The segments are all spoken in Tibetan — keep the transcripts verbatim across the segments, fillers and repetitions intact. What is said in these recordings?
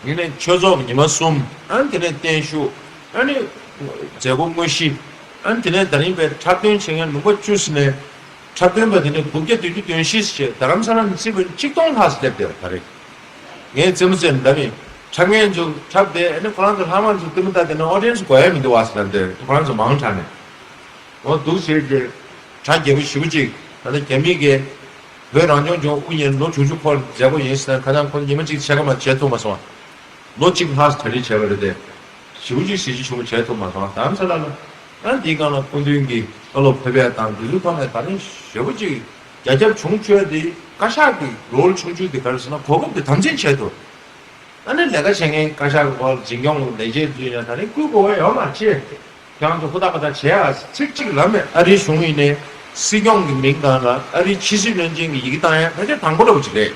ཡིན་ནའི་ཆོས་ཚོགས་ཉི་མ་གསུམ། ཨ་ནི་དེ་ནས་བརྟན་བཞུགས། ཨ་ནི་མཛད་སྒོ་དངོས་གཞི། ཨ་ནི་དེ་ནས་ད་རིང་བའི་འཁྲབ་སྟོན་བྱེད་མཁན་ལུང་པ་བཅུ་ཟིན་ནས། འཁྲབ་སྟོན་པ་དེ་ནས་དགུ་བརྒྱ་བདུན་ཅུ་དོན་བཞི་ཟེར་བྱས་རྡ་རམ་ས་ལ་ནས་རྩིས་པ་ཆིག་སྟོང་ལྷག་ཙམ་སླེབས་བསྡད་པ་ད་རེས། ངས་རྩེད་མོ་རྩེ་ནས་འདབ་ཡིན། འཁྲབ་མཁན་ཚོ་འཁྲབ་བསྡད། ཨ་ནི་ཁོ་རང་ཚོ་ལྷག་མ་ཚོ་རྩེད་མོ་ལྟ་བསྡད་ན་ཨོ་ཌི་ཡེན་སི་དགོས་ཡ་མི་འདུག་བ་ཟེར་ལབ་བསྡད། ཁོ་རང་ཚོ་མང་དྲགས་ནས། འོ་འདུག་བྱས་རྗེས། གྲ་རྒྱས་པོ་ཞེ་པོ་ཅིག་ད་ལྟ་རྒྱ་མི་གིས་བོད་རང་སྐྱོང་ལྗོངས་དབུ་བརྙེས་ལོ་དྲུག་ཅུ་འཁོར་མཛད་སྒོ་ཡིན་ཟེར་ན། ཁ་སང་ཁོ་ཉི་མ་གཅིག་ཕྱེད་ཀ་མ་བྱེད་ཐུབ་མ་སོང་། ལོ་གཅིག་ལྷག་གྲ་སྒྲིག་བྱས་པ་རེད་དེ། ཞེ་པོ་ཅིག་གཟི་བརྗིད་ཆེན་པོ་བྱས་ཐུབ་མ་སོང་། རྡ་རམ་ས་ལ་ལ། ཨ་འདིའི་སྒང་ལ་སྐུ་མདུན་གྱིས་བཀའ་སློབ་ཕེབས་ཡ་དང་འདི་ཚོའི་ཐོག་ནས་ད་རིང་ཞེ་པོ་ཅིག་རྒྱ་ཁྱབ་བྱུང་ཆོག་ཡ་དེ། བཀའ་ཤག་གི་རོལ་ཆུང་ཆུང་དེ་ག་རེ་ཟེར་ན། གོ་སྐབས་དེ་དམ་འཛིན་བྱས་ཐུབ། ཨ་ནི་ལས་ཀ་བྱེད་མཁན་བཀའ་ཤག་གི་འཛིན་སྐྱོང་ལས་བྱེད་ཚོས་ཡང་ད་རིང་བསྐུལ་དགོས་པ་ཡོད་མ་རེད། ཁྱེད་རང་ཚོ་ཧུར་ཐག་པ་ཐག་བྱེད་ཨ། ཚིག་གཅིག་ལབ་མེད། ཨ་རིའི་གཞུང་ཡིན་ནའི་སྲིད་སྐྱོང་གི་མིང་སྒང་ལ་ཨ་རིའི་ཕྱི་སྲིད་བློན་ཆེན་གྱི་ཡི་གེ་བཏང་ཡ་ཕལ་ཆེར་དང་པོ་འདྲ་པོ་ཅིག་རེད།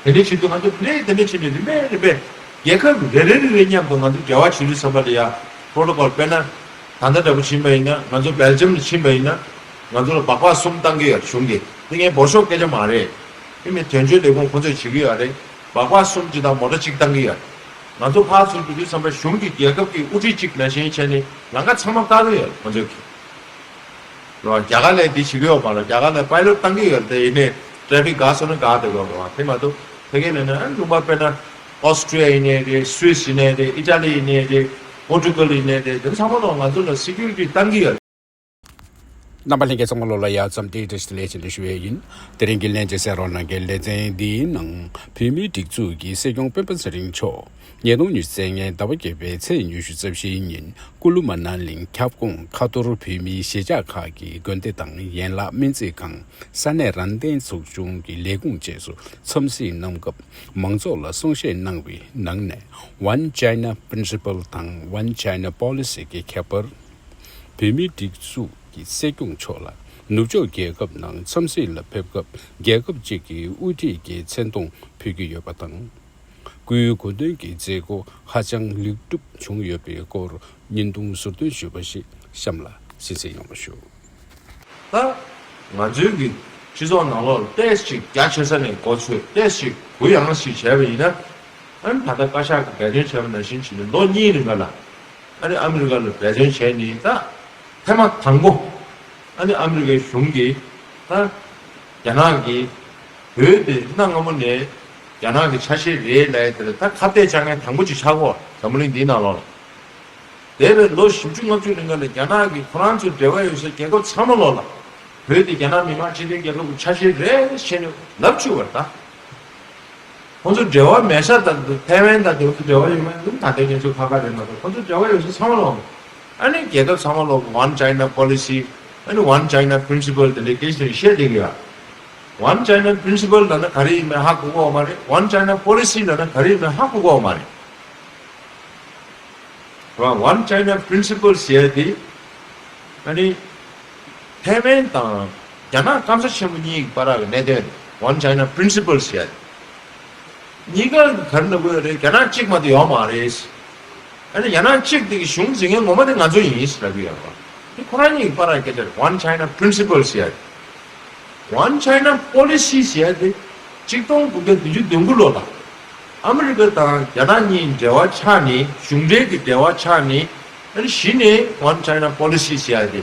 དེ་འདྲའི་བྱེད་དུས་ང་ཚོ་དེ་འདྲའི་དེ་འདྲའི་བྱེད་དུས་རིམ་པས་རིམ་པས་རྒྱལ་ཁབ་རེ་རེ་རེ་རེ་མཉམ་དུ་ང་ཚོ་འབྲེལ་བ་བྱེད་དུས་ཙམ་པ་ལ་ཡ། པྲོ་ཊོ་ཀོལ། དཔེར་ན། ད་ལྟ་འདྲ་པོ་ཕྱིན་པ་ཡིན་ན། ང་ཚོ་སྦེལ་ཇམ་ལ་ཕྱིན་པ་ཡིན་ན། ང་ཚོ་ལ་སྦག་སྦག་གསུམ་བཏང་གི་ཡོད་རེད་གཞུང་གིས། དེ་ངས་འབོར་ཤོག་སྐད་ཆ་མ་རེད། དེ་མིན་དོན་གཅོད་ལས་ཁུངས་ཁོ་ཚོས་བྱེད་ཀྱི་ཡོད་རེད། སྦག་སྦག་གསུམ་གཅིག་དང་མོ་ཊ་གཅིག་བཏང་གི་ཡོད་རེད། ང་ཚོ་ཕར་ཚུར་འགྲོ་དུས་ཙམ་པ་གཞུང་གི་རྒྱལ་ཁབ་ཀྱི་དབུ་ཁྲིད་གཅིག་ནང་བཞིན་བྱས་ནས་ལམ་ཁ་ཚང་མ་བཀག་གི་ཡོད་རེད་ཁོ་ཚོས་ཀྱིས། རེད་བ། རྒྱ་གར་ལ་འདི་བྱེད་ཀྱི་ཡོད་མ་རེད། རྒྱ་གར་ལ་པའི་ལོཊ་བཏང་གི་ཡོད་རེད། དེ་ཡིན་ནའི་ཊེ་ཕིག་འགག་སོང་ན་འགག་བསྡད་ཡོད་རེད་བ། དེ་མ་གཏོགས་ཕ་གི་ལ་ནི་ཨ་ལུང་པ་དཔེར་ན་ཨོ་སི་ཊྲི་ཡ་ཡིན་ནའི་རེད། སུད་སི་ཡིན་ནའི་རེད། ཨི་ཊ་ལི་ཡིན་ནའི་རེད། པོར་ཊུ་གལ་ཡིན་ནའི་རེད། དེ་ཚང་མ་ལོག་ང་ཚོ་ལ་སི་ཀུ་རི་ཊི་བཏང་གི་ཡོད་རེད། རྣམ་པ་ལྷན་རྒྱས་ཚང་མ་ལོག་ལ་ཡ་ཙམ་དེའི་བཀྲ་ཤིས་བདེ་ལེགས་ཞེས་ཞུ་ཡས་ཡིན། དེ་རིང་གི་ལྷན་རྒྱས་གསན་རོགས་གནང་མཁན་ལེ་ཚན་འདིའི་ནང་བོད་མིའི་སྒྲིག་འཛུགས་ཀྱི་སྲིད་སྐྱོང་སྤེན་པ་ཚེ་རིང་མཆོག་ཉིས་སྟོང་ཉི་ཤུ་རྩ་ལྔའི་ཟླ་བ་བརྒྱད་པའི་ཚེས་ཉི་ཤུ་རྩ་བཞིའི་ཉིན་ཀུ་ལུ་མ་ན་ལིང་ཁྱབ་ཁོངས་ཁ་ཐོར་བོད་མིའི་གཞིས་ཆགས་ཁག་གི་དགོན་སྡེ་དང་ཡན་ལག་སྨན་རྩིས་ཁང་། ས་གནས་རང་བདེན་ཚོགས་ཆུང་གི་ལས་ཁུངས་བཅས་སུ་འཚམས་གཟིགས་གནང་སྐབས། མང་ཚོགས་ལ་གསུང་བཤད་གནང་བའི་ནང་ནས། One China Principle དང་One China Policy གི་ཁྱད་པར། བོད་མིའི་སྒྲིག་འཛུགས་ཀྱི་སྲིད་སྐྱོང་མཆོག་ལ་ནུབ་ཕྱོགས་རྒྱལ་ཁབ་ནང་འཚམས་གཟིགས་ལ་ཕེབས་སྐབས། རྒྱལ་ཁབ་ཅིག་གི་དབུ་ཁྲིད་ཀྱི་མཚན་མཐོང་ཕུལ་གྱི་ཡོད་པ་དང་། སྐུའི་གོ་སྟོན་གྱི་མཛད་སྒོ་ཧ་ཅང་ལེགས་གྲུབ་བྱུང་ཡོད་པའི་སྐོར་བརྙན་ཐུང་ཟུར་འདོན་ཞུས་པ་ཞིག་གཤམ་ལ་གསན་གཟིགས་ཡོང་བ་ཞུ། ད་ང་ཚོའི་གི་སྤྱི་ཚོགས་ནང་ལོགས་ལ་ཏོག་ཙམ་ཅིག་རྒྱ་ཆེ་ས་ནས་འགོ་ཚུགས། ཏོག་ཙམ་ཅིག་གུ་ཡངས་ཤིག་བྱས་པ་ཡིན་ན། ཨ་ནི་ད་ལྟ་བཀའ་ཤག་གིས་འབད་བརྩོན་བྱས་པ་ནང་བཞིན་བྱས་ནས་ལོ་གཉིས་རིང་ག་ལ་ཨ་ནི་ཨ་མི་རི་ཀ་ལ་འབད་བརྩོན་བྱས་ནས། ད་ཐེངས་མ་དང་པོ་ཨ་ནི་ཨ་མི་རི་ཀའི་གཞུང་གིས་ད་རྒྱ་ནག་གིས་བོད་དེ་གནའ་སྔ་མོ་ནས་རྒྱ་ནག་གི་ཆ་ཤས་རེད་ལབ་ཡ་དེ་ལ་ད་ཁ་གཏད་བཅག་མཁན་དང་པོ་ཅིག་ཆགས་ཀྱི་ཡོད་རེད། འཛམ་བུ་གླིང་འདིའི་ནང་ལོགས་ལ། འདས་པའི་ལོ་བཞི་བཅུ་ལྔ་བཅུ་རིང་ལ་རྒྱ་ནག་གིས་ཁོ་རང་ཚོའི་འབྲེལ་བ་ཡོད་སའི་རྒྱལ་ཁབ་ཚང་མ་ལོགས་ལ་བོད་དེ་རྒྱ་ནག་མི་དམངས་སྤྱི་མཐུན་རྒྱལ་ཁབ་ཀྱི་ཆ་ཤས་རེད་ཟེར་ནས་ལབ་བཅུག་པ་རེད་ད། ཁོང་ཚོ་འབྲེལ་བ་མེད་ས་དང་། ཐའེ་ཝན་དང་དེ་ཚོ་འབྲེལ་བ་ཡོད་མེད་དེ་ད་ལྟའི་གནས་ཚུལ་ཁག་ཁག་རེད་མ་གཏོགས། ཁོང་ཚོ་འབྲེལ་བ་ཡོད་ས་ཚང་མ་ལོགས། ཨ་ནི་རྒྱལ་ཁབ་ཚང་མ་ལོགས་One China Policy། ཨ་ནི་One China Principle དེ་འདྲའི་སྐད་ཆ་དེ་བཤད་བསྡད་ཀྱི་ཡོད། One China Principle ལབ་ན་ག་རེ་ཡིན་མིན་ཧ་གོ་གི་ཡོད་མ་རེད། One China Policy ལབ་ན་ག་རེ་ཡིན་མིན་ཧ་གོ་གི་ཡོད་མ་རེད། རེད་བ། One China Principle ཟེར་ཡ་དེ་ཨ་ནི་ཐའེ་ཝན་དང་རྒྱ་ནག་སྐམ་ས་ཆེན་པོ་གཉིས་ཀྱི་བར་གྱི་གནད་དོན་རེད། One China Principle ཟེར་ཡ་དེ། གཉིས་ཀ་ག་རེ་ལབ་ཀྱི་ཡོད་རེད། རྒྱ་ནག་གཅིག་མ་གཏོགས་ཡོད་མ་རེད། ཨ་ནི་རྒྱ་ནག་གཅིག་དེ་གི་གཞུང་འཛིན་མཁན་ངོ་མ་དེ་ང་ཚོ་ཡིན་ཟེར་ལབ་ཀྱི་ཡོད་རེད་བ། དེ་ཁོ་རང་གཉིས་ཀྱི་བར་གྱི་སྐད་ཆ་རེད། One China Principle ཟེར་ཡ་དེ། One China Policy ཟེར་ཡ་དེ་ཆིག་སྟོང་དགུ་བརྒྱ་བདུན་ཅུ་དོན་དགུ་ལོ་ལ་ཨ་མི་རི་ཀ་དང་རྒྱ་ནག་གཉིས་འབྲེལ་བ་ཆགས་ནས། གཞུང་འབྲེལ་གྱི་འབྲེལ་བ་ཆགས་ནས། ཨ་ནི་གཞི་ནས་One China Policy ཟེར་ཡ་དེ་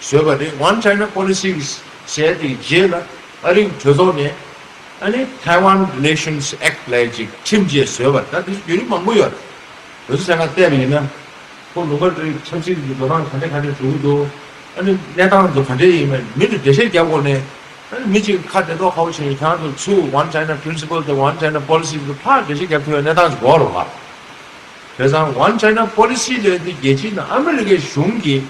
བཟོས་པ་རེད། One China Policy ཟེར་ཡ་དེ་རྗེས་ལ་ཨ་རིའི་གྲོས་ཚོགས་ནས་ཨ་ནི་Taiwan Relations Act ལབ་ཡ་ཅིག་ཁྲིམས་བཅས་བཟོས་པ་རེད། ད་དེ་ཚོ་བརྒྱུད་རིམ་མང་པོ་ཡོད་རེད། དེ་ཚོ་གསན་ན་བལྟས་པ་ཡིན་ན། ཁོ་ལུང་པ་རེའི་ཆབ་སྲིད་ཀྱི་འགྲོ་སྟངས་ག་འདྲ་ག་འདྲ་འགྲོ་གི་འདུག་ཨ་ནི་གནས་སྟངས་ཚོ་ག་འདྲ་ཡིན་མིན་མི་ཚོས་འགྲེལ་བཤད་རྒྱག་དགོས་ནས། ཨ་ནི་མི་གཅིག་ཁ་བདེ་མདོག་ཁ་པོ་བྱས་ནས་ཁྱེད་རང་ཚོ་ཚུར་One China Principle དང་One China Policy དེ་ཕར་འགྲེལ་བཤད་རྒྱག་ཐུབ་པའི་གནས་སྟངས་ཤིག་དགོས་རེད་བ། བྱས་ཙང་One China Policy ལབ་དེ་རྒྱལ་སྤྱིའི་ནང་ཨ་མི་རི་ཀའི་གཞུང་གིས་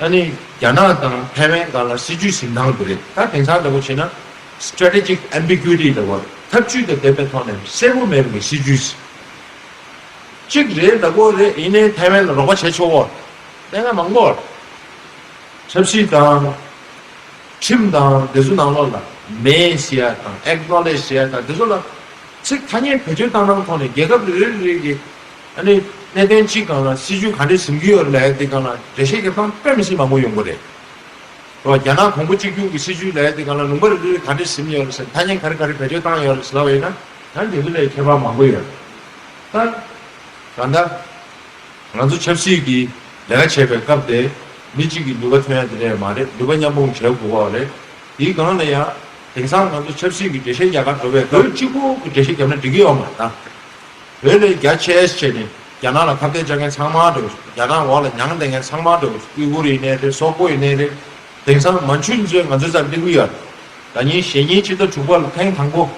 ཨ་ནི་རྒྱ་ནག་དང་ཐའེ་ཝན་སྒང་ལ་སྲིད་ཇུས་འཛིན་སྟངས་དེ་རེད། ད་དེང་སང་འདྲ་པོ་བྱས་ན་Strategic Ambiguity ལབ་པ། འཐབ་ཇུས་དང་ལྡན་པའི་ཐོག་ནས་གསལ་པོ་མེད་པའི་སྲིད་ཇུས། གཅིག་རེད་ལབ་ཀྱི་ཡོད་རེད། ཡིན་ནའི་ཐའེ་ཝན་ལ་རོགས་པ་བྱེད་ཆོག་གོ། གནད་འགག་མང་པོ་ཡོད་རེད། ཆབ་སྲིད་དང་། ཁྲིམས་དང་དེ་ཚོ་ནང་ལོགས་ལ་མེད་ཟེར་ཡ་དང་ཨེག་ནོ་ལེཇ་ཟེར་ཡ་དང་དེ་ཚོ་ལ་ཚིག་ཐ་སྙད་བེད་སྤྱོད་བཏང་སྟངས་ཐོག་ནས་རྒྱལ་ཁབ་རེ་རེ་རེ་གི་ཨ་ནི་གནད་དོན་གཅིག་སྒང་ལ་སྲིད་ཇུས་ག་འདྲས་འཛིན་གྱི་ཡོད་རེད་ལབ་ཡ་དེ་སྒང་ལ་འགྲེལ་བཤད་རྒྱབ་སྟངས་དཔེ་མི་སྲིད་མང་པོ་ཡོང་གི་རེད། རོ། རྒྱ་ནག་གོང་བུ་གཅིག་གྱུར་གྱི་སྲིད་ཇུས་ལབ་ཡ་དེ་སྒང་ལ་ལུང་པ་རེ་རེ་ག་འདྲས་ཟིན་ཡོད་རེད་ཟེར། ཐ་སྙད་ག་རེ་ག་རེ་བེད་སྤྱོད་བཏང་ཡོད་རེད་ཟེར་ལབ་པ་ཡིན་ན། ད་དེ་ཚོ་ལས་ཁྱད་པར་མང་པོ་ཡོད། ད་གང་ལྟར་ང་ཚོ་ཆབ་སྲིད་ཀྱི་ལས་ཀ་བྱེད་པའི་སྐབས་དེ་མི་གཅིག་གི་ནུས་པ་ཐོན་ཡ་དེ་འདྲ་མ་རེད། ནུས་པ་མཉམ་སྤུངས་བྱེད་དགོས་པ་རེད། དེའི་སྒང་ལ་ཡང་དེང་སང་ང་ཚོ་ཆབ་སྲིད་ཀྱི་འགྲེལ་བཤད་རྒྱག་ག་འགྲོ་བའི་སྐབས་གཅིག་པོ་གི་འགྲེལ་བཤད་བརྒྱབ་ན་འགྲིག་གི་ཡོད་མ་རེད་ད། བོད་ལས་རྒྱ་ཆེ་ཟེར་ནས་རྒྱ་ནག་ལ་ཁ་གཏད་བཅག་མཁན་ཚང་མ་འགྲོ། རྒྱ་ནག་འོག་ལ་མྱང་བསྡད་མཁན་ཚང་མ་འགྲོ། ཨུ་ཀུར་ཡིན་ནའི་རེད། སོག་པོ་ཡིན་ནའི་རེད། དེང་སང་མན་ཇུ་ཚོས་ང་ཚོའི་རྩར་སླེབས་ཀྱི་ཡོད། ད་ཉིན་ཞེ་ཉིན་ཕྱི་ཟླ་དྲུག་པ་ལ་ཐེངས་དང་པོ་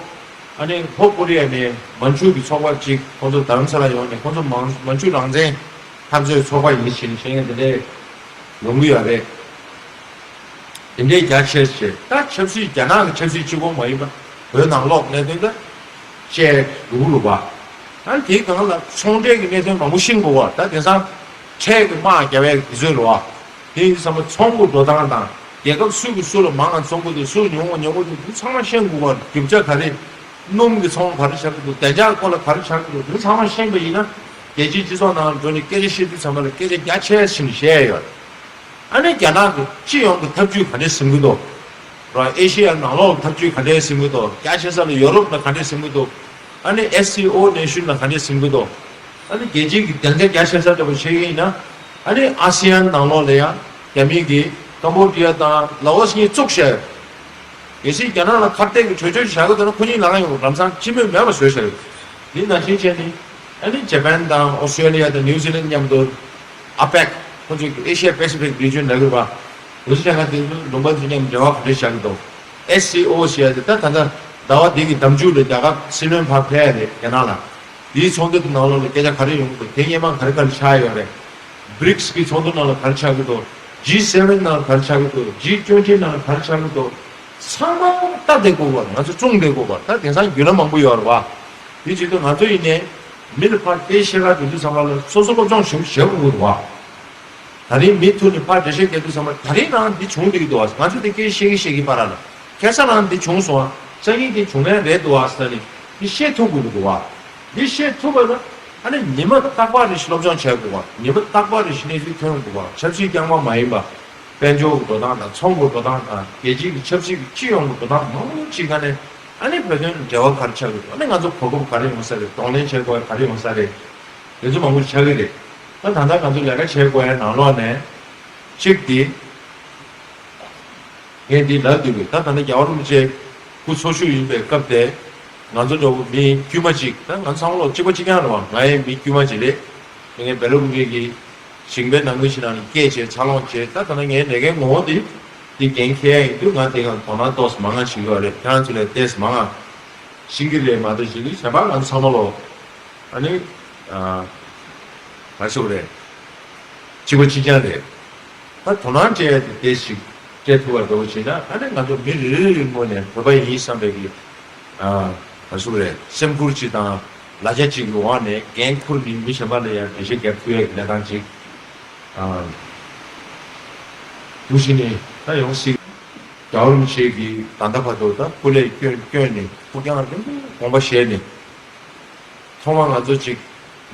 ཨ་ནི་ལྷོ་ཀོ་རི་ཡ་ནས་མན་ཇུ་གི་ཚོགས་པ་གཅིག་ཁོང་ཚོ་རྡ་རམ་ས་ལ་ཡོང་ནས་ཁོང་ཚོ་མན་མན་ཇུ་རང་བཙན་འཐབ་རྩོད་ཚོགས་པ་ཡིན་ཞེས་བཤད་མཁན་དེ་འདྲས་ཡོང་གི་ཡོད་རེད། དེ་འདྲའི་རྒྱ་ཆེ་ཆེ་ད་ཆབ་སྲིད་རྒྱ་ནག་གི་ཆབ་སྲིད་གཅིག་པོ་མ་ཡིན་པ་བོད་ནང་ལོགས་གནད་དོན་ད་བཤད་རུག་རུག་པ། ད་དེའི་སྒང་ལ་ཚོང་འབྲེལ་གྱི་གནད་དོན་མང་པོ་ཤེས་དགོས་པ། ད་དེང་སང་ཁྲལ་གྱི་དམག་རྒྱག་པའི་དུས་ཚོད་རེད་པ། དེ་ཡིན་དུས་ཙམ་པ་ཚོང་གི་འགྲོ་སྟངས་དང་རྒྱལ་ཁབ་སུ་གིས་སུ་ལ་མང་ང་བཙོང་གི་འདུག་སུ་ཉུང་ང་ཉོ་གི་འདུག་དེ་ཚང་མ་ཤེས་དགོས་པ། རྒྱུ་ཆ་ག་རེ། སྣུམ་གྱི་ཚོང་ག་རེ་ཆགས་ཀྱི་འདུག་བདེ་འཇགས་སྐོར་ལ་ག་རེ་ཆགས་ཀྱི་འདུག་དེ་ཚང་མ་ཤེས་པ་ཡིན་ན་རྒྱལ་སྤྱིའི་སྤྱི་ཚོགས་ནང་འགྲོ་ནས་སྐད་ཆ་བཤད་དུས་ཙམ་པ་ལ་སྐད་ཆ་རྒྱ་ཆེ་ཟེར་ནས་བཤད་ཡོད། ཨ་ནི་རྒྱ་ནག་གི་སྤྱི་ཡོངས་ཀྱི་ཐབས་ཇུས་ག་འདྲས་ཟིན་གྱི་འདུག་ར། ཨེ་ཤེ་ཡ་ནང་ལོགས་ཐབས་ཇུས་ག་འདྲས་ཟིན་གྱི་འདུག་རྒྱ་ཆེ་ས་ལ་ཡོ་རོབ་ལ་ག་འདྲས་ཟིན་གྱི་འདུག་ཨ་ནི་ཨེས་སི་ཨོ་ནེ་ཤོན་ལ་ག་འདྲས་ཟིན་གྱི་འདུག་ཨ་ནི་རྒྱལ་སྤྱིའི་གི་སྡིངས་ཆ་རྒྱ་ཆེ་ས་འདྲ་པོ་བྱེད་ཀྱི་ཡིན་ན། ཨ་ནི་ཨ་སི་ཡན་ནང་ལོགས་ལ་ཡང་རྒྱ་མི་གིས་ཀམ་བོ་ཌི་ཡ་དང་ལ་ཨོ་སི་གཉིས་བཙུགས་བཞག་ཡོད། གལ་སྲིད་རྒྱ་ནག་ལ་ཁ་གཏད་ཀྱི་གྲོས་ཆོད་བཞག་གི་འདུག་ན་ཁོ་གཉིས་ལངས་ཡོང་ལམ་སང་སྤྱི་མོས་མེད་པ་བཟོས་བཞག་ཡོད། འདི་ནང་བཞིན་བྱས་ནས་ཨ་ནི་ཇ་པན་དང་ཨོ་སི་ཀྲེ་ལི་ཡ་དང་ནིའུ་ཛི་ལན་མཉམ་དུ་ཨ་པེག་ཁོ་ཚོའི་ཨེ་ཤི་ཡ་པེ་སི་ཕིག་རི་ཇན་ལབ་ཡོད་པ། འདི་ཚོ་ཆ་ཚང་དེ་ཚོ་ལུང་པ་ཚོ་མཉམ་འབྲེལ་བ་ག་འདྲས་བཞག་གི་འདུག་ཨེས་སི་ཨོ་ཟེར་ཡ་དེ་ད་ད་ལྟ་ཟླ་བ་འདི་གི་ཟླ་མཇུག་ལ་རྒྱ་གར་སྲིད་བློན་ཕར་ཕེབས་ཡ་རེད་རྒྱ་ནག་ལ། དེའི་ཚོགས་འདུ་དེ་ནང་ལོགས་ལ་སྐད་ཆ་ག་རེ་ཡོང་གི་འདུག་དེ་སྔོན་མ་ག་རེ་ག་རེ་ཆགས་ཡོད་རེད། བྷི་རིགས་ཀྱི་ཚོགས་འདུ་ནང་ལ་ག་རེ་ཆགས་ཀྱི་འདུག་ཇི་སེ་ཝེན་ནང་ལ་ག་རེ་ཆགས་ཀྱི་འདུག་ཇི་ཊུ་ཝེན་ཊི་ནང་ལ་ག་རེ་ཆགས་ཀྱི་འདུག་ཚང་མ་ལྟ་བསྡད་དགོས་པ། ང་ཚོ་བཙོང་བསྡད་དགོས་པ། ད་དེང་སང་བརྒྱུད་ལམ་མང་པོ་ཡོད་རེད་བ། དེ་བྱེད་དུས་ང་ཚོ་ཡིན་ནའི་མི་ལ་ཕར་སྐད་བཤད་ག་འགྲོ་དུས་ཙམ་པ་ལ་སོ་སོ་སློབ་སྦྱོང་ཞིག་བྱེད་དགོས་རེད་བ། ད་རིང་མི་ཐུག་ནས་ཕར་འགྲེལ་བཤད་རྒྱག་དུས་ཙམ་པ་ད་རིང་རང་འདི་བྱུང་བསྡད་ཀྱི་འདུག་བ། ང་ཚོ་དེ་སྐད་བཤད་ཀྱི་བཤད་ཀྱི་བར་ལ་ཁ་སང་རང་འདི་བྱུང་སོང་བ། སང་ཉིན་དེ་བྱུང་མཁན་རེད་འདུག་བ་ཟེར་ནས་འདི་བཤད་ཐུབ་དགོས་ཀྱི་འདུག་བ། འདི་བཤད་ཐུབ་པ་ན་ཨ་ནི་ཉི་མ་རྟག་པར་རེ་བཞིན་སློབ་སྦྱོང་བྱེད་དགོས་པ། ཉི་མ་རྟག་པར་རེ་བཞིན་གནས་ཚུལ་ཐོན་དགོས་པ། ཆབ་སྲིད་རྐྱང་པ་མ་ཡིན་པ། དཔལ་འབྱོར་གྱི་འགྲོ་སྟངས་དང་ཚོང་གི་འགྲོ་སྟངས་དང་རྒྱལ་སྤྱིའི་གི་ཆབ་སྲིད་ཀྱི་སྤྱི་ཡོངས་ཀྱི་འགྲོ་སྟངས་མང་པོ་ཅིག་ག་ནས་ཨ་ནི་བོད་དོན་འབྲེལ་བ་ག་རེ་ཆགས་ཀྱི་འདུག་ཨ་ནི་ང་ཚོ་གོ་སྐབས་ག་རེ་ཡོང་ས་རེད། གདོང་ལེན་བྱེད་དགོས་ཡ་ག་རེ་ཡོང་ས་རེད། དེ་ཚོ་མང་པོ་ཆགས་ཀྱི་རེད། ད་ད་ལྟ་ང་ཚོ་ལས་ཀ་བྱེད་དགོས་ཡ་ནང་ལོགས་ནས་གཅིག་དེ། ངས་འདི་ལབ་འདོད་གི། ད་ད་ནི་རྒྱལ་བ་རིན་པོ་ཆེ་སྐུ་འཚོ་བཞུགས་ཡིན་པའི་སྐབས་དེ། ང་ཚོ་འདྲ་བོ་མི་དཀྱུས་མ་གཅིག་ད་ང་ཚོ་ཚང་མ་ལོ་གཅིག་པ་གཅིག་རྐྱང་རེད་བ། ང་ཡང་མི་དཀྱུས་མ་གཅིག་རེད། ངས་སྦེ་ལ་ཀུ་ཀེ་གི་ཞིང་པའི་ནང་ཁུལ་ཞིག་ནང་ནས་སྐྱེས་བྱས་འཚར་ལོངས་བྱས། ད་ད་ནི་ངའི་ལས་ཀའི་ངོ་བོ་འདི་འདི་འགན་འཁྱེར་ཡ་ཡིན་དུས་ང་དེ་ག་དོ་སྣང་ཏོག་ཙམ་མང་ང་བྱེད་ཀྱི་ཡོད་རེད། ཁྱེད་རང་ཚོ་ལས་ཏོག་ཙམ་མང་ང་ཤེས་ཀྱི་རེད་མ་གཏོགས། གཞན་དུ་གཞན་པ་ང་ཚོ་ཚང་མ་ལོ་ཨ་ནི་ཨ་ག་རེ་ཟེར་དགོས་རེད། གཅིག་པ་གཅིག་རྐྱང་རེད། ད་དོ་སྣང་སྤྲད་ཡ་དེ་དེ་ཞིག་སྤྲད་ཐུབ་པ་འདྲ་བོ་བྱས་ན། ཨ་ནི་ང་ཚོ་མི་རེ་རེ་རེའི་ངོས་ནས་བོད་པ་ཡིན་བསམ་པའི་གི་ཨ་ག་རེ་ཟེར་དགོས་རེད། སེམས་ཁུར་གཅིག་དང་ལ་རྒྱ་གཅིག་གི་འོག་ནས་འགན་འཁུར་ནས་མི་གཞན་པ་ལ་ཡང་འགྲེལ་བཤད་རྒྱག་ཐུབ་ཡ་གི་གནས་སྟངས་གཅིག་ཨ་འདུག་བཞིན་ནས་ད་ཡོང་སྲིད། རྒྱལ་བ་རིན་པོ་ཆེ་གིས་ད་ལྟ་བར་དུ་ད་སྐུ་ལས་བསྐྱོན་བསྐྱོན་ནས་སྐུ་རྐྱང་རིང་པོ་དགོངས་པ་བཞེས་ནས། ཐོག་མར་ང་ཚོ་གཅིག་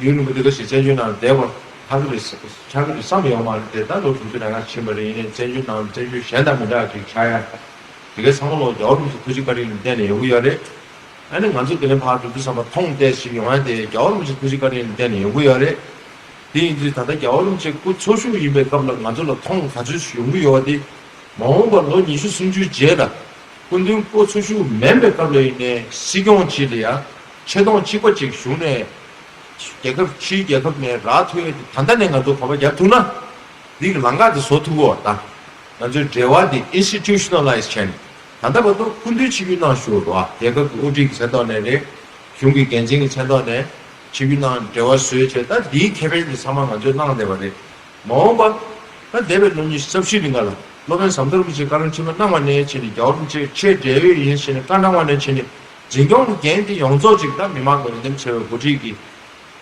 ཡུན་རིང་པོ་འདི་ག་ཞིག་བཙན་བྱོལ་ནང་བསྡད་པ་ཆགས་ཀྱི་རེད་ཆགས་ཀྱི་རེད་བསམ་ཡོད་མ་རེད་དེ། ད་ལོ་དྲུག་ཅུ་རེ་ལྔ་ཕྱིན་པ་རེད། ཡིན་ནའི་བཙན་བྱོལ་ནང་བཙན་བྱོལ་གཞན་དང་མི་འདྲ་བ་ཅིག་ཆགས་ཡ། དེ་གའི་ཚང་མ་ལོ་རྒྱལ་བ་རིན་པོ་ཆེ་ཐུགས་རྗེ་བཀའ་དྲིན་ལ་བརྟེན་ནས་ཡོང་གི་ཡོད་རེད། ཨ་ནི་ང་ཚོ་དེ་ནས་ཕར་འགྲོ་དུས་ཙམ་པ་མཐོང་བལྟས་ཤིག་ཡོང་ཡ་དེ་རྒྱལ་བ་རིན་པོ་ཆེ་ཐུགས་རྗེ་བཀའ་དྲིན་ལ་བརྟེན་ནས་ཡོང་གི་ཡོད་རེད། དེ་ཡིན་དུས་ད་ལྟ་རྒྱལ་བ་རིན་པོ་ཆེ་སྐུ་འཚོ་བཞུགས་ཡིན་པའི་སྐབས་ལ་ང་ཚོ་ལ་མཐོང་ག་ཚོད་ཡོང་གི་ཡོད་པ་དེ། མ་འོངས་པར་ལོ་ཉི་ཤུ་སུམ་ཅུའི་རྗེས་ལ་སྐུ་མདུན་སྐུ་འཚོ་བཞུགས་མིན་པའི་སྐབས་ལ་ཡིན་ནའི་སྲིད་སྐྱོང་གཅིག་ལ་ཡ་ཆེ་མཐོང་གཅིག་པ་གཅིག་བཞུགས་ནས་རྒྱལ་ཁབ་ཕྱིའི་རྒྱལ་ཁབ་ནས་རག་ཐུབ་ཡས་དེ་ད་ལྟ་ནས་ང་ཚོ་གོམ་པ་རྒྱབ་ཐུབ་ན་འདི་གི་ལམ་ཁ་དེ་བཟོ་ཐུབ་ཀྱི་ཡོད་ད། ང་ཚོའི་འབྲེལ་བ་དེ་ཨིན་སི་ཊི་ཊུ་ཤ་ནལ་ལའི་ཛི་བྱས་ནས་ད་ལྟ་བར་དུ་སྐུ་མདུན་ཆིབས་བསྒྱུར་གནང་བཞུགས་ཡོད་རེད་བ། རྒྱལ་ཁབ་ཀྱི་དབུ་ཁྲིད་ཀྱི་མཚན་ཐོག་ནས་རེད། གཞུང་གི་འགན་འཛིན་གྱི་མཚན་ཐོག་ནས་ཆིབས་བསྒྱུར་གནང་འབྲེལ་བ་བཟོས་བྱས། ད་འདིའི་ཁེ་ཕན་དེ་ཚང་མ་ང་ཚོས་གནང་བསྡད་པ་རེད། མ་འོངས་པ་ད་འདས་པའི་ལོ་ཉི་ཤུ་རྩ་བཞི་རིང་ག་ལ་སློབ་དཔོན་ཟམ་གདོང་རིན་པོ་ཆེས་བཀའ་དྲིན་ཆེན་པོ་གནང་བ་ནས་བྱས་ནས་རྒྱལ་བ་རིན་པོ་ཆེ་ཆེས་འབྲེལ་ཡོད་ཡིན་ཟེར་ནས་བཀའ་གནང་བ་ནས་བྱས་ནས་འཛིན་སྐྱོང་གི་འགན་དེ་ཡོངས་རྫོགས་ཅིག་ད་མི་མང་གི་འོས་འདེམས་བྱས་པའི་འགོ་ཁྲིད་ཀྱི་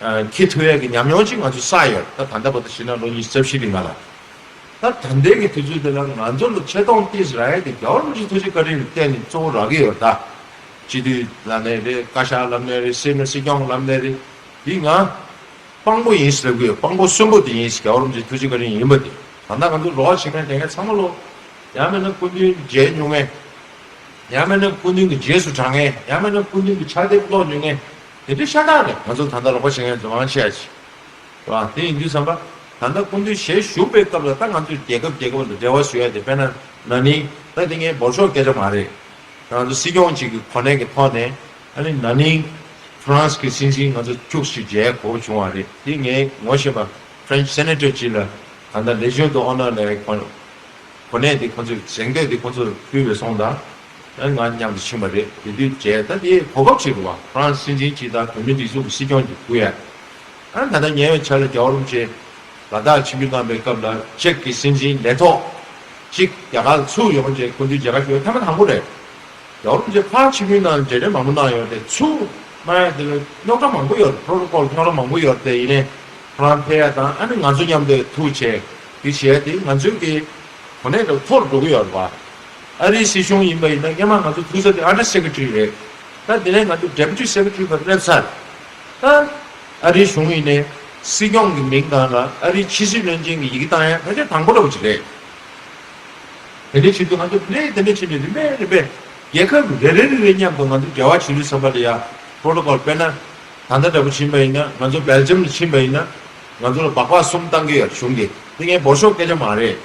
འཁྱེར་ཐུབ་ཡས་ཀྱི་ཉམས་མྱོང་ཅིག་ང་ཚོས་བསགས་ཡོད། ད་ད་ལྟ་བར་དུ་བྱས་ན་ལོ་ཉི་ཤུ་རྩ་བཞི་རིང་ག་ལ། ད་ད་ལྟའི་གི་དུས་ཚོད་དེ་ལ་ང་ཚོ་ལ་ཆེ་མཐོང་ཏོག་ཙམ་རག་ཡས་དེ་རྒྱལ་བ་རིན་པོ་ཆེའི་ཐུགས་རྗེ་བཀའ་དྲིན་ལ་བརྟེན་ནས་གཙོ་བོ་རག་གི་ཡོད་ད། སྤྱི་འཐུས་ལབ་ནའི་རེད། བཀའ་ཤག་ལབ་ནའི་རེད། སྲིད་སྲིད་སྐྱོང་ལབ་ནའི་རེད། འདི་ང་དཔང་པོ་ཡིན་ཟེར་གི་ཡོད། དཔང་པོ་གསོན་པོ་དེ་ཡིན་ཟེར། རྒྱལ་བ་རིན་པོ་ཆེའི་ཐུགས་རྗེ་བཀའ་དྲིན་ཡིན་པ་དེ། ད་ལྟ་ང་ཚོ་རོགས་བྱེད་མཁན་དེ་ངས་ཚང་མ་ལོ་ཡང་མིན་ན་སྐུ་མདུན་མཇལ་མྱོང་མཁན། ཡང་མིན་ན་སྐུ་མདུན་གྱི་རྗེས་སུ་འབྲང་མཁན། ཡང་མིན་ན་སྐུ་མདུན་གྱི་ཕྱག་དེབ་ཀློག་མྱོང་མཁན། དེ་འདྲའི་ཤ་སྟག་རེད། ང་ཚོ་ད་ལྟ་རོགས་པ་བྱེད་མཁན་ཚོ་མང་ཆེ་བ་ཞིག་རེད་བ། དེ་ཡིན་དུས་ཙམ་པ་ད་ལྟ་སྐུ་མདུན་ཞལ་བཞུགས་པའི་སྐབས་ལ་ད་ང་ཚོས་རྒྱལ་ཁབ་རྒྱལ་ཁབ་ལ་འབྲེལ་བ་བཟོ་ཡ་དེ། དཔེར་ན་ན་ནིང་ད་དེ་ངའི་འབོར་ཤོག་སྐད་ཆ་མ་རེད། ང་ཚོ་སྲིད་སྐྱོང་གཅིག་གི་གོ་གནས་ཀྱི་ཐོག་ནས་ཨ་ནི་ན་ནིང་ཧྥ་རན་སི་གི་སྲིད་འཛིན་ང་ཚོ་བཅུ་གཅིག་མཇལ་དགོས་བྱུང་བ་རེད། དེ་ངས་ངོ་ཤེས་པ་French Senator་གཅིག་ལ་ད་ལྟ་Légion d'honneur་ལ་གོ་གནས་དེ་ཁོ་ཚོས་གཟེངས་བསྟོད་དེ་ཁོ་ཚོར་ཕུལ་བའི་སོང་ཙང་། ང་མཉམ་དུ་ཕྱིན་པ་རེད། དེ་དུས་མཇལ། ད་དེ་གོ་སྐབས་ཅིག་རེད་བ། ཧྥ་རན་སི་སྲིད་འཛིན་གཅིག་དང་བོད་མིའི་སྒྲིག་འཛུགས་ཀྱི་སྲིད་སྐྱོང་གཅིག་ཕུལ་ཡ། ཨ་ད་ལྟ་ཉེ་བའི་ཆར་ལ་རྒྱལ་བ་རིན་པོ་ཆེ་ལ་དྭགས་ཆིབས་བསྒྱུར་གནང་པའི་སྐབས་ལ་ཅེཀ་གི་སྲིད་འཛིན་ལས་ཐོག་ཅིག་རྒྱ་གར་ལ་ཚུར་ཡོང་བྱས་སྐུ་མདུན་མཇལ་ཁ་ཞུ་བའི་ཐེངས་མ་དང་པོ་རེད། རྒྱལ་བ་རིན་པོ་ཆེ་ཕར་ཆིབས་བསྒྱུར་གནང་མཇལ་འཕྲད་མང་པོ་གནང་ཡོད་རེད། ཚུར་གནང་ཡ་དེ་ལ་རྙོག་དྲ་མང་པོ་ཡོད་རེད། པོ་རོ་ཊོ་ཀོལ་རྙོག་དྲ་མང་པོ་ཡོད་རེད། དེ་ཡིན་ནའི་ཁོ་རང་ཕེབས་ཡ་དང་ཨ་ནི་ང་ཚོ་མཉམ་དུ་ཐུག་བྱས་དེ་བྱས་ཏེ་ང་ཚོའི་གི་གོ་གནས་དེ་མཐོ་རུ་འགྲོ་གི་ཡོད་རེད་བ། ཨ་རིའི་སྲིད་གཞུང་ཡིན་པ་ཡིན་ན་སྔོན་མ་ང་ཚོ་ཐུག་ས་དེ་Under Secretary་རེད། ད་དེ་ནས་ང་ཚོ་Deputy Secretary་བར་སླེབས་ཚར། ད་ཨ་རིའི་གཞུང་ཡིན་ནའི་སྲིད་སྐྱོང་གི་མིང་སྒང་ལ་ཨ་རིའི་ཕྱི་སྲིད་བློན་ཆེན་གྱི་ཡི་གེ་བཏང་ཡ་ཕལ་ཆེར་དང་པོ་འདྲ་བོ་ཅིག་རེད། དེ་འདྲའི་ཆེད་དུ་ང་ཚོ་ལས་དེ་འདྲའི་ཆེད་དུ་རིམ་པས་རིམ་པས་རྒྱལ་ཁབ་རེ་རེ་རེ་རེ་མཉམ་དུ་ང་ཚོ་འབྲེལ་བ་བྱེད་དུས་ཙམ་པ་ལ་ཡ་པོ་རོ་ཊོ་ཀོལ། དཔེར་ན་ད་ལྟ་འདྲ་པོ་ཕྱིན་པ་ཡིན་ན། ང་ཚོ་སྦེལ་ཇམ་ལ་ཕྱིན་པ་ཡིན་ན་ང་ཚོ་ལ་སྦག་སྦག་གསུམ་བཏང་གི་ཡོད་གཞུང་གིས། དེ་ངའི་འབོར་ཤོག་སྐད་ཆ་མ་རེད།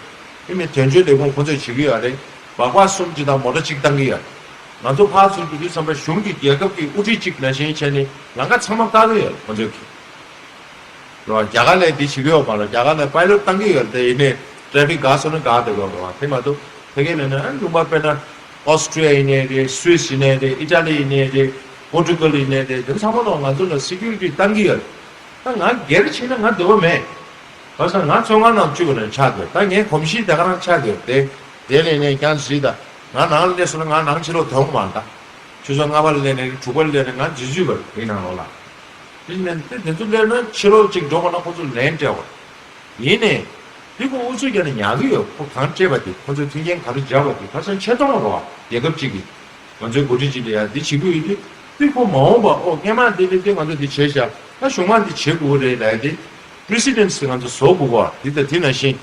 དེ་མིན་དོན་གཅོད་ལས་ཁུངས་ཁོ་ཚོས་བྱེད་ཀྱི་ཡོད་རེད། སྦག་སྦག་གསུམ་གཅིག་དང་མོ་ཊ་གཅིག་བཏང་གི་ཡོད། ང་ཚོ་ཕར་ཚུར་འགྲོ་དུས་ཙམ་པ་གཞུང་གི་རྒྱལ་ཁབ་ཀྱི་དབུ་ཁྲིད་གཅིག་ནང་བཞིན་བྱས་ནས་ལམ་ཁ་ཚང་མ་བཀག་གི་ཡོད་ཁོ་ཚོས་གི། རོ། རྒྱ་གར་ལ་འདི་བྱེད་ཀྱི་ཡོད་མ་རེད། རྒྱ་གར་ལ་པའི་ལོཊ་བཏང་གི་ཡོད་རེད། དེ་ཡིན་ནའི་ཊ་ཕིག་འགག་སོང་ན་འགག་བསྡད་ཡོད་རེད་བ། དེ་མ་གཏོགས་ཕ་གི་ལ་ནི་ཨ་ལུང་པ་དཔེར་ན་ཨོ་སི་ཊི་ཡ་ཡིན་ནའི་རེད། སུད་སི་ཡིན་ནའི་རེད། ཨི་ཊ་ལི་ཡིན་ནའི་རེད། པོར་ཊུ་གལ་ཡིན་ནའི་རེད། དེ་ཚང་མ་ལ་ང་ཚོ་ལ་སི་ཀུ་རི་ཊི་བཏང་གི་ཡོད་རེད། ད་ང་སྒེར་བྱས་ན་ང་འདོད་པ་མེད། བྱས་ཙང་ང་ཚོང་ཁང་ནང་བཅུག་པ་ནང་ཆགས་དགོས། ད་ངའི་གོམས་གཤིས་དེ་ག་རང་ཆགས་དགོས་དེ། དེ་ལས་ནས་ཀྱང་ཟིག་ད་ང་ནང་ལ་སླེབས་སོང་ན་ང་ནང་ཕྱི་ལོགས་ཐོན་གི་མ་རེད། ད་ཆུ་ཚོད་ལྔ་པ་ལ་སླེབས་ནས་དྲུག་པ་ལ་སླེབས་ནས་ང་འཛུལ་འཛུལ་བ་རེད་ཡིན་ནང་ལོགས་ལ། དེ་ནས་དེ་དེ་ཚོ་སླེབས་ན་ཕྱི་ལོགས་གཅིག་འགྲོ་དགོས་ན་ཁོ་ཚོ་ལན་སྤྲད་དགོས། ཡིན་ནའི་དེ་ཁོ་ཨུ་ཚུགས་རྒྱག་ནས་ཉར་གི་ཡོད། ཁོ་གང་སྤྲད་པ་དེ་ཁོ་ཚོས་མཐུན་རྐྱེན་ག་རེ་སྦྱར་བ་དེ་ཁ་སང་ཆེ་མཐོང་རོགས་རྒྱལ་ཁབ་གཅིག་གིས་ང་ཚོའི་འགོ་ཁྲིད་གཅིག་ལ་ཡ་འདི་བྱེད་ཀྱི་ཡོད་དུས། དེ་ཁོ་མ་འོངས་པ་ཨོ་སྔོན་མ་འདི་འདི་འདི་ང་ཚོ་འདི་བྱས་ཤག་ད་གཞུག་མ་འདི་བྱེད་དགོས་རེད་ལབ་ཡ་དེ་པི་རེ་སི་ཌེན་སི་ང་ཚོ་བཟོ་དགོས་པ་འདི་དང་དེ་ནང་བཞིན།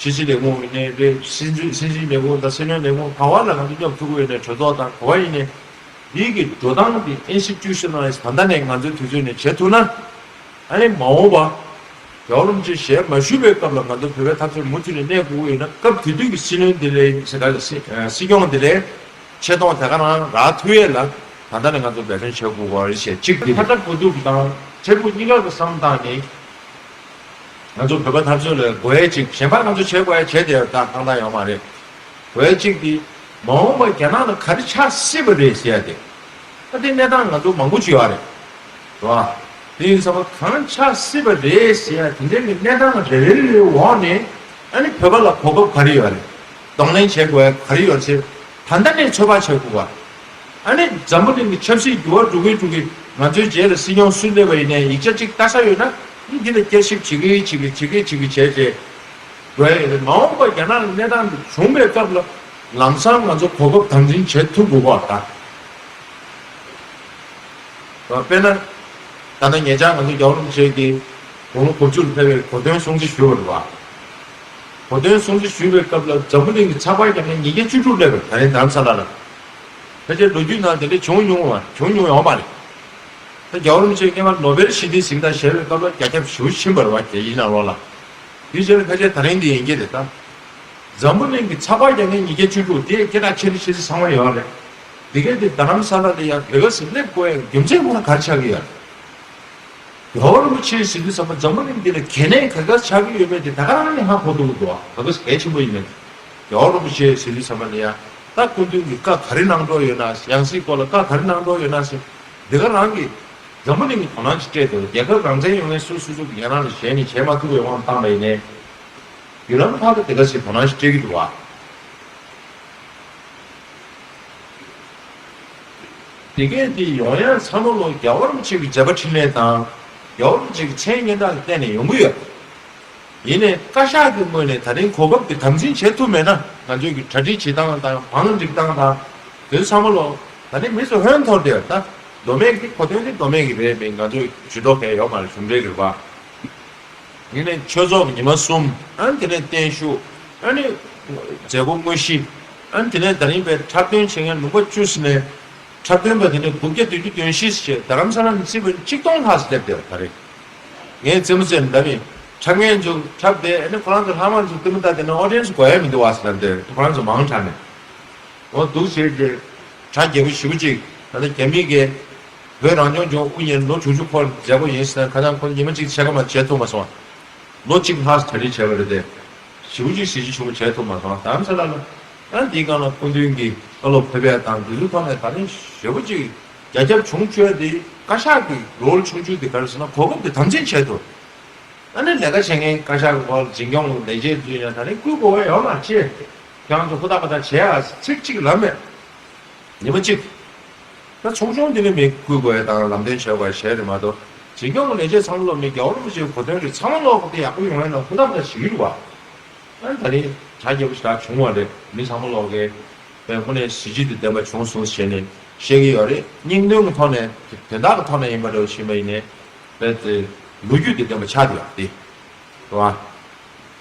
ཕྱི་སྲིད་ལས་ཁུངས་ཡིན་ནའི་རེད། སྲིད་འཛིན་སྲིད་འཛིན་ལས་ཁུངས་དང་སྲིད་བློན་ལས་ཁུངས་ག་བ་ལ་ང་ཚོ་མཉམ་ཐུག་གི་ཡོད་ནའི་གྲོས་ཚོགས་དང་ག་བ་ཡིན་ནའི། འདི་གི་འགྲོ་སྟངས་འདི་ཨིན་སི་ཊི་ཊུ་ཤ་ནལ་ལའི་ཛི་ད་ལྟ་ནས་ང་ཚོའི་དུས་ཚོད་ནས་བྱེད་ཐུབ་ན། ཨ་ནི་མ་འོངས་པ་རྒྱལ་བ་རིན་པོ་ཆེ་ཞལ་མ་བཞུགས་པའི་སྐབས་ལ་ང་ཚོ་བོད་པའི་འཐབ་རྩོད་མུ་མཐུད་ནས་གནས་དགོས་ཀྱི་ཡོད་ན། སྐབས་དེ་དུས་ཀྱི་སྲིད་བློན་འདི་ལས་ཟེར་ག་ལ་སྲིད་ཨ་སྲིད་སྐྱོང་འདི་ལས་ཆེ་མཐོང་དེ་ག་རང་རག་ཐུབ་ཡས་ལ་ད་ལྟ་ནས་ང་ཚོ་འབད་བརྩོན་བྱེད་དགོས་པ་རེད་ཞེས་གཅིག་འདི་ཁ་རེད། ཚ་དགོས་གཏུག་དང་འཕྲལ་ཕུགས་གཉིས་ཀ་གི་བསམ་བློ་བཏང་ནས། ང་ཚོ་བོད་པ་འཐབ་རྩོད་ལ་དགོས་ཡས་གཅིག་གཞན་པ་ང་ཚོ་བྱེད་དགོས་ཡས་བྱས་བསྡད་ཡོད་ད་ཏག་ཏག་ཡོད་མ་རེད། དགོས་ཡས་གཅིག་དེ་མ་འོངས་པ་རྒྱ་ནག་ལ་ག་རེ་ཆགས་སྲིད་པ་རེད་ཟེར་ཡ་དེ། ད་དེ་གནས་སྟངས་ང་ཚོ་མང་པོ་ཅིག་ཡོད་རེད། རེད་བ། དེ་ཡིན་ཙང་གང་ཆགས་སྲིད་པ་རེད་ཟེར་ཡ་དེ་འདྲའི་གི་གནས་སྟངས་རེ་རེ་རེ་འོག་ནས་ཨ་ནི་བོད་པ་ལ་གོ་སྐབས་ག་རེ་ཡོད་རེད། གདོང་ལེན་བྱེད་དགོས་ཡ་ག་རེ་ཡོད་ཟེར། ད་ལྟ་ནས་ཚོད་དཔག་བྱེད་དགོས་པ། ཨ་ནི་འཛམ་བུ་གླིང་གི་ཆབ་སྲིད་འགྱུར་བ་འགྲོ་གི་འགྲོ་གི། ང་ཚོའི་རྗེས་ལ་སྲིད་སྐྱོང་སུ་སླེབས་པ་ཡིན་ནའི་ཡིག་ཆ་གཅིག་ལྟ་ས་ཡོད་ན་ཨ་ནི་འདི་ལ་བསྐྱར་ཞིབ་བྱེད་གི་བྱེད་གི་བྱེད་གི་བྱེད་གི་བྱས་རྗེས། འགྲོ་ཡ་ཡོད་རེད། མ་འོངས་པ་རྒྱ་ནག་གི་གནས་སྟངས་འདི་བྱུང་བའི་སྐབས་ལ་ལམ་སང་ང་ཚོ་གོ་སྐབས་དམ་འཛིན་བྱེད་ཐུབ་དགོས་པ་ད། དཔེར་ན། ད་ལྟ་ཉེ་ཆར་ང་ཚོ་རྒྱལ་བ་རིན་པོ་ཆེ་གིས་དགུང་ལོ་དགུ་བཅུ་ལ་ཕེབས་པའི་གོ་སྟོན་སྲུང་བརྩི་ཞུས་པ་རེད་བ། གོ་སྟོན་སྲུང་བརྩི་ཞུས་པའི་སྐབས་ལ་འཛམ་བུ་གླིང་གི་ཚགས་པར་རྒྱག་མཁན་ཉིས་བརྒྱ་བཅུ་དྲུག་སླེབས་པ་རེད། ད་རིང་རྡ་རམ་ས་ལ་ལ། ཕལ་ཆེར་ལོ་རྒྱུས་ནང་དེ་འདྲ་བྱུང་མྱོང་བ་བྱུང་མྱོང་ཡོད་མ་རེད། ད་རྒྱལ་བ་རིན་པོ་ཆེ་སྔོན་མ་ནོ་བེལ་ཞི་བདེའི་གཟེངས་རྟགས་བཞེས་པའི་སྐབས་ལ་རྒྱ་ཁྱབ་ཞེ་པོ་ཕྱིན་པ་རེད་བ། རྒྱལ་སྤྱིའི་ནང་ལོགས་ལ། དེའི་རྗེས་ལ་ཕལ་ཆེར་ད་རིང་འདི་ཡིན་གྱི་རེད་ད། འཛམ་བུ་གླིང་གི་ཚགས་པར་རྒྱག་མཁན་ཉིས་བརྒྱ་བཅུ་དྲུག་དེ་སྐད་གྲགས་ཆེ་རུ་ཆེ་རུ་ཚང་མ་ཡོད་རེད། དེ་གས་དེ་རྡ་རམ་ས་ལ་ལ་ཡང་བོད་པ་ཞིག་སླེབས་དགོས་ཡ་རྒྱུ་མཚན་ཁོ་ན་ག་རེ་ཆགས་ཀྱི་ཡོད་རེད། རྒྱལ་བ་རིན་པོ་ཆེ་ཟེར་དུས་ཙམ་པ་འཛམ་བུ་གླིང་འདི་ལ་གལ་གནད་ག་ག་ཆགས་ཀྱི་ཡོད་མེད་དེ་ད་ག་རང་ནས་ཧ་གོ་ཐུབ་ཀྱི་འདུག་ཨ། ག་ག་གལ་ཆེན་པོ་ཡིན་མེད། རྒྱལ་བ་རིན་པོ་ཆེ་ཟེར་དུས་ཙམ་པ་ལ་ཡ་ད་སྐུ་མདུན་གྱིས་བཀའ་ག་རེ་གནང་འགྲོ་ཡོད་ན། ཡང་སྲིད་སྐོར་ལ་བཀའ་ག་རེ་གནང་འགྲོ་ཡོད་ན་ཟེར། འདི་ག་རང་གིས་འཛམ་བུ་གླིང་གི་དོ་སྣང་ཅིག་སྤྲད་འདུག་རྒྱལ་ཁབ་རང་བཙན་ཡོད་མཁན་སུ་སུ་སུ་གིས་ཡང་རང་ལ་ཞེད་ནས་བྱེད་མ་ཐུབ་པའི་དབང་བཏང་པ་ཡིན་ནའི། བརྒྱུད་ལམ་ཁག་ཏུ་དེ་ག་ཞིག་དོ་སྣང་ཞིག་སྤྲད་ཀྱི་འདུག་བ། དེ་གས་འདི་ཡོང་ཡ་ཚང་མ་ལོ་རྒྱལ་བ་རིན་པོ་ཆེ་གི་མཛད་པ་འཕྲིན་ལས་དང་། རྒྱལ་བ་རིན་པོ་ཆེ་གི་མཚན་སྙན་གྲགས་ལ་བརྟེན་ནས་ཡོང་གི་ཡོད། ཡིན་ནའི་བཀའ་ཤག་གི་ངོས་ནས་ད་རིང་གོ་སྐབས་དེ་དམ་འཛིན་བྱེད་ཐུབ་མེད་ན། ང་ཚོས་ཀྱི་གྲ་སྒྲིག་བྱེད་སྟངས་དང་བང་སྒྲིག་སྟངས་དང་། དེ་ཚང་མ་ལོ་ད་རིང་མི་ཚོ་ཧོན་འཐོར་བསྡད་ཡོད་ད། མདོ་སྨད་ཀྱི་གོ་སྟོན་དེ་མདོ་སྨད་ཀྱི་རེད། མི་ང་ཚོས་ཇུས་གཏོགས་གང་ཡང་ཡོད་མ་རེད། གཞུང་འབྲེལ་རེད་བ། ཡིན་ནའི་ཆོས་ཚོགས་ཉི་མ་གསུམ། ཨ་ནི་དེ་ནས་བརྟན་བཞུགས། ཨ་ནི་མཛད་སྒོ་དངོས་གཞི། ཨ་ནི་དེ་ནས་ད་རིང་བའི་འཁྲབ་སྟོན་བྱེད་མཁན་ལུང་པ་བཅུ་ཟིན་ནས། འཁྲབ་སྟོན་པ་དེ་ནི་དགུ་བརྒྱ་བདུན་ཅུ་དོན་བཞི་ཞེས་རྡ་རམ་ས་ལ་ནས་བརྩིས་པ་ནི་ཆིག་སྟོང་ལྷག་ཙམ་སླེབས་བསྡད་པ་ད་རེད། ངས་རྩེད་མོ་རྩེ་ནས་འདྲ་མིན་འཁྲབ་མཁན་ཚོ་འཁྲབ་བསྡད་ཨ་ནི་ཁོ་རང་ཚོ་ལྷག་མ་ཚོ་ལྟད་མོ་ལྟ་བསྡད་ན་ཨོ་ཌི་ཡན་སི་དགོས་ཡ་མི་འདུག་བ་ཟེར་ལབ་བསྡད་ཁོ་རང་ཚོ་མང་དྲགས་ནས། འོ་འདུག་བྱས་ཏེ་གྲ་རྒྱས་པོ་ཞེ་པོ་ཅིག་ད་ལྟ་རྒྱ་མི་གིས་བོད་རང་སྐྱོང་ལྗོངས་དབུ་བརྙེས་ལོ་དྲུག་ཅུ་འཁོར་མཛད་སྒོ་ཡིན་ཟེར་ན་ཁ་སང་ཁོ་ཉི་མ་གཅིག་ཕྱེད་ཀ་མ་བྱེད་ཐུབ་མ་སོང་། ལོ་གཅིག་ལྷག་གྲ་སྒྲིག་བྱས་པ་རེད་དེ། ཞེ་པོ་ཅིག་གཟི་བརྗིད་ཆེན་པོ་བྱས་ཐུབ་མ་སོང་། རྡ་རམ་ས་ལ་ལ་ཡང་འདིའི་སྒང་ལ་སྐུ་མདུན་གྱི་བཀའ་སློབ་ཕེབས་ཡ་དང་དེ་ཚོའི་ཐོག་ནས་ད་རིང་ཞེ་པོ་ཅིག་རྒྱ་ཁྱབ་བྱུང་བཅུག་དེ་བཀའ་ཤག་གི་རོལ་ཆུང་ཆུང་དེ་ག་རེ་ཟེར་ན་གོ་སྐབས་དེ་དམ་འཛིན་བྱས་ཐུབ། ཨ་ནི་ལས་ཀ་བྱེད་མཁན་བཀའ་ཤག་གི་འོག་ལ་འཛིན་སྐྱོང་ལས་བྱེད་དེ་ཚོ་ཡང་ད་རིང་བསྐུལ་དགོས་པ་ཡོད་མ་རེད། ཁྱེད་རང་ཚོ་ཧུར་ཐག་པ་ཐག་བྱེད་ཨ་ཚིག་གཅིག་ལབ་མེད། ཉི་མ་གཅིག་ད་ཆུང་ཆུང་འདི་ནི་མི་བསྐུལ་དགོས་ཡ་དང་ལམ་སྟོན་བྱེད་དགོས་ཡ་བྱས་རེད་མ་གཏོགས་འཛིན་སྐྱོང་གི་ལས་བྱེད་ཚང་མ་ལོག་མི་རྒྱལ་བ་རིན་པོ་ཆེའི་གོ་སྟོན་རེད། ཚང་མ་ལོག་གི་དེ་ཡག་པོ་ཡོང་ཡ་ན་ཧུར་ཐག་པ་ཐག་བྱེད་ཀྱི་རེད་བ། ཨ་ནི་ད་རིང་གྲ་རྒྱས་པོ་ཞེ་དྲག་བྱུང་བ་རེད། མི་ཚང་མ་ལོག་གིས་དཔེ་དངོས་གནས་གཟི་བརྗིད་དང་ལྡན་པ་བྱུང་སོང་ཟེར་ནས་བཤད་ཀྱི་ཡོད་རེད། སྙིང་དོན་གྱི་ཐོག་ནས་དོན་དག་གི་ཐོག་ནས་ཡིན་པ་རེད་བ། ཕྱིན་པ་ཡིན་ནའི་དཔེ་དེ་ལོ་རྒྱུས་དང་ལྡན་པ་ཆགས་བསྡད་ཡོད་རེད། རེད་བ།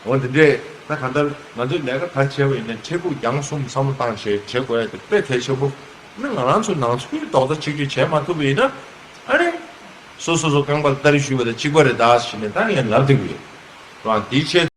འོ་དེ་འདྲས་ད་གང་ལྟར་ང་ཚོས་ལས་ཀ་ག་བྱས་པ་ཡིན་ནའི་འཕྲལ་ཕུགས་རྒྱང་གསུམ་བསམ་བློ་བཏང་བྱས་བྱེད་དགོས་ཡ་དེ་དཔེ་གལ་ཆེན་པོ། ཨ་ནི་ང་རང་ཚོ་ནང་ཚུད་རྡོག་རྩ་གཅིག་སྒྲིལ་བྱས་མ་ཐུབ་པ་ཡིན་ན་ཨ་ནི་སོ་སོ་སོ་རྐང་པར་སྟ་རེ་གཞུས་པ་དང་གཅིག་པ་རེད་ད་ཟེར་ནས་ད་ངས་ལབ་བསྡད་ཀྱི་ཡོད། རང་དེའི་ཆེད་